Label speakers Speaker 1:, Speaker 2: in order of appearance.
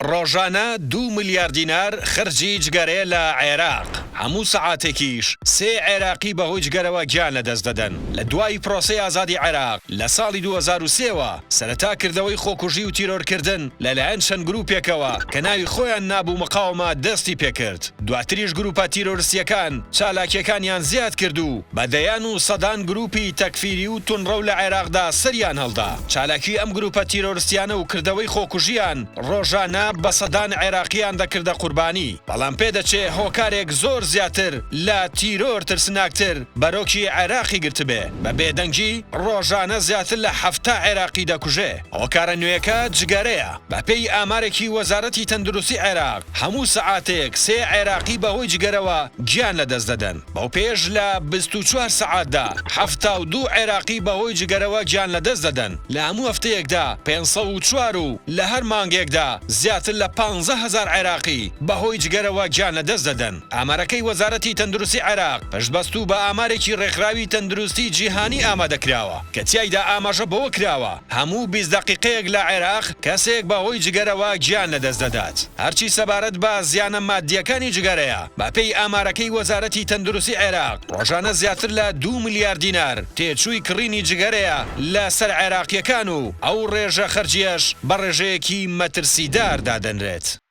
Speaker 1: ڕۆژانە دوو ملیار دینار خەرجی جگەرەیە لە عێراق، هەموو سەعاتێکیش سێ عێراقی بەهۆی جگەرەوە گیان لەدەست دەدەن. لە دوای پرۆسەی ئازادی عێراق لە ساڵی 2003 وە، سەرەتا کردەوەی خۆکوژی و تیرۆرکردن لەلایەن چەند گروپێکەوە کە ناوی خۆیان نابوو مقاومە دەستی پێکرد، دواتریش گروپە تیرۆرستییەکان چالاکییەکانیان زیاد کرد و بە دەیان و سەدان گروپی تەکفیری و توندڕەو لە عێراقدا سەریان هەڵدا. چالاکیی ئەم گروپە تیرۆرستیانە و کردەوەی خۆکوژییان ڕۆژانە بە سەدان عێراقییان دەکردە قوربانی، بەڵام پێدەچێ هۆکارێک زۆر زیاتر لە تیرۆر ترسناکتر بەرۆکی عێراقی گرتبێ، بە بێدەنگی ڕۆژانە زیاتر لە 70 عێراقی دەکوژێ. هۆکارە نوێکە جگەرەیە. بەپێی ئامارێکی وەزارەتی تەندروستی عێراق، هەموو سەعاتێک سێ عێراقی بەهۆی جگەرەوە گیان لەدەست دەدەن، بەوپێیەش لە 24 سەعاتدا 72 عێراقی بەهۆی جگەرەوە گیان لەدەست دەدەن، لە هەموو هەفتەیەکدا 504 و لە هەر مانگێکدا زیاتر لە 15 هەزار عێراقی بەهۆی جگەرەوە گیان لەدەست دەدەن. ئامارەکەی وەزارەتی تەندروستی عێراق پشتبەستوو بە ئامارێکی ڕێکخراوی تەندروستی جیهانی ئامادەکراوە کە تیایدا ئاماژە بەوە کراوە، هەموو 20 دەقیقەیەک لە عێراق کەسێک بەهۆی جگەرەوە گیان لەدەست دەدات. هەرچی سەبارەت بە زیانە ماددییەکانی جگەرەیە، بەپێی ئامارەکەی وەزارەتی تەندروستی عێراق، ڕۆژانە زیاتر لە دوو ملیار دینار تێچووی کڕینی جگەرەیە لەسەر عێراقییەکان و ئەو ڕێژە خەرجییەش بە ڕێژەیەکی مەترسیدار دادەنرێت.